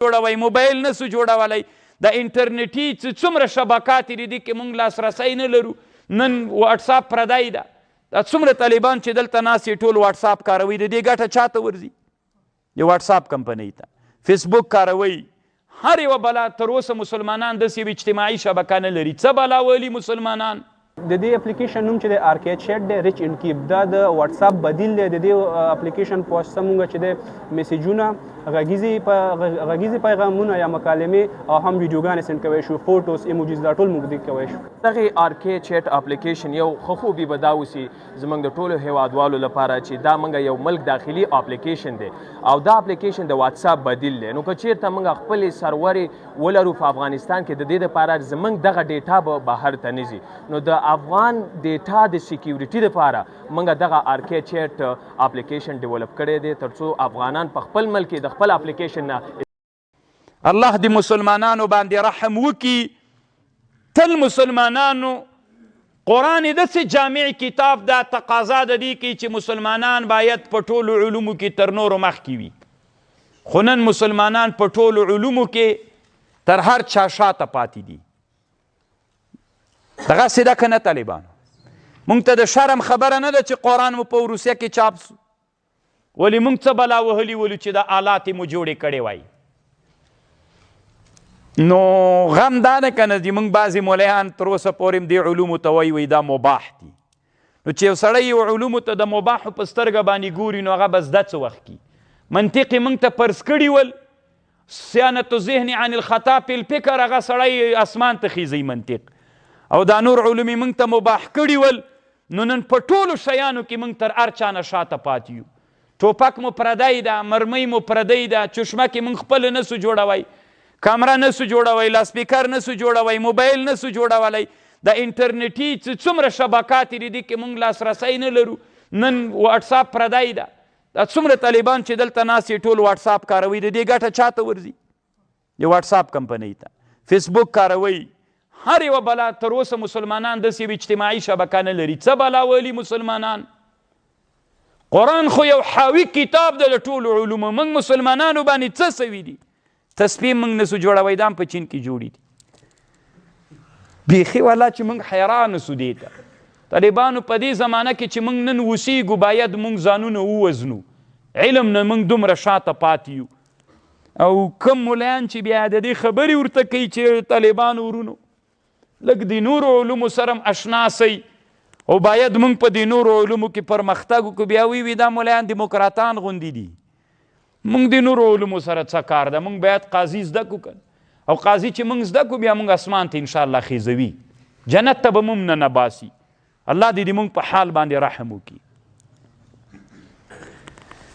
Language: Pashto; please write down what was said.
جوړوی، موبایل نه سو جوړولی، د انټرنیټي چې څومره شبکات دي دې کې مونږ لاسرسی نه لرو. نن واټساپ پردی ده، دا څومره طالبان چې دلته ناست یې ټول واټساپ کاروي، د دې ګټه چاته ورځي؟ د واټساپ کمپنۍ ته. فیسبوک کاروي، هر یوه بلا. تر اوسه مسلمانان داسې یوه اجتماعي شبکه نه لري. څه بلا ولي مسلمانان؟ د دې اپلیکیشن نوم چې د آر کې چیټ دی، ریچ انډ کیپ، دا د واتس اپ بدیل دی. د دې اپلیکیشن په واسطه مونږ چې د میسجونه، غږیزې پیغامونه یا مکالمې او هم ویډیوګانې سند کوی شو، فوټوز، ایموجیز، دا ټول موږ دې کوی شو. دغه آر کې چیټ اپلیکیشن یو ښه خوبي به دا اوسي زمونږ د ټولو هیوادوالو لپاره چې دا مونږ یو ملک داخلي اپلیکیشن دی او دا اپلیکیشن د واتس اپ بدیل دی. نو که چیرته مونږ خپلې سرورې ولرو په افغانستان کې، د دې لپاره زمونږ دغه ډیټا به بهر ته نه ځي. نو د افغان ډیټا د سکیورټي لپاره مونږ دغه آر کې چیټ اپلیکیشن ډیولپ کړی دی، ترڅو افغانان په خپل ملک کې د خپل اپلیکیشن نه الله دې مسلمانانو باندې رحم وکړي. تل مسلمانانو قرآن داسې جامع کتاب دا تقاضا د دې کوي چې مسلمانان باید په ټولو علومو کې تر نورو مخکې وي، خو نن مسلمانان په ټولو علومو کې تر هر چا شاته پاتې دي. دغسې ده که نه طالبانو؟ مونږ ته د شرم خبره نه ده چې قرآن مو په روسیه کې چاپ سو، ولې مونږ څه بلا وهلي ولو چې د آلات مو جوړې کړې وای؟ نو غم دا نه که نه چې مونږ بعضې مولایان تر اوسه پورې هم دې علومو ته وایي، وایي دا مباح دي. نو چې یو سړی یو علومو ته د مباحو په سترګه باندې ګوري، نو هغه به زده څه وخت کي. منطق یې مونږ ته فرض کړي ول، صیانة الذهن عن الخطا فی الفکر، هغه سړی اسمان ته خیزوي منطق، او دا نور علوم یې مونږ ته مباح کړي ول. نو نن په ټولو شیانو کې مونږ تر هر چا نه شاته پاتې یو. ټوپک مو پردی ده، مرمۍ مو پردی ده، چشمه کې مونږ خپله نه سو جوړوی، کمره نه سو جوړوی، لاسپیکر نه سو جوړوی، موبایل نه سو جوړولی، د انټرنیټي چې څومره شبکات دي دې کې مونږ لاسرسی نه لرو. نن واټساپ پردی ده، دا څومره طالبان چې دلته ناست یې ټول واټساپ کاروي، د دې ګټه چاته ورځي؟ د واټساپ کمپنۍ ته. فیسبوک کاروي، هر یوه بلا. تر اوسه مسلمانان داسې یوه اجتماعي شبکه نه لري. څه بلا ولي مسلمانان؟ قرآن خو یو حاوي کتاب دی د ټولو علومو. موږ مسلمانانو باندې څه سوي دي؟ تسبیح موږ نسو جوړوی، دا هم په چین کې جوړې دي. بیخي والله چې موږ حیران سو دې ته. طالبانو په دې زمانه کې چې موږ نن اوسیږو باید موږ ځانونه ووزنو. علم نه موږ دومره شاته پاتې یو. او کوم مولایان چې بیا د دې خبرې ورته کوي چې طالبانو ورونو لږ د نورو علومو سره هم اشنا سئ او باید موږ په دې نورو علومو کې پرمختګ وکړو، بیا وایي وي دا مولایان دیموکراتان غوندې دي، موږ د نورو علومو سره څه کار ده، موږ باید قاضي زده کړو که نه، او قاضي چې موږ زده کړو بیا موږ اسمان ته انشاءالله خیزوي، جنت ته به موږ ننباسي. الله دې موږ په حال باندې رحم وکړي.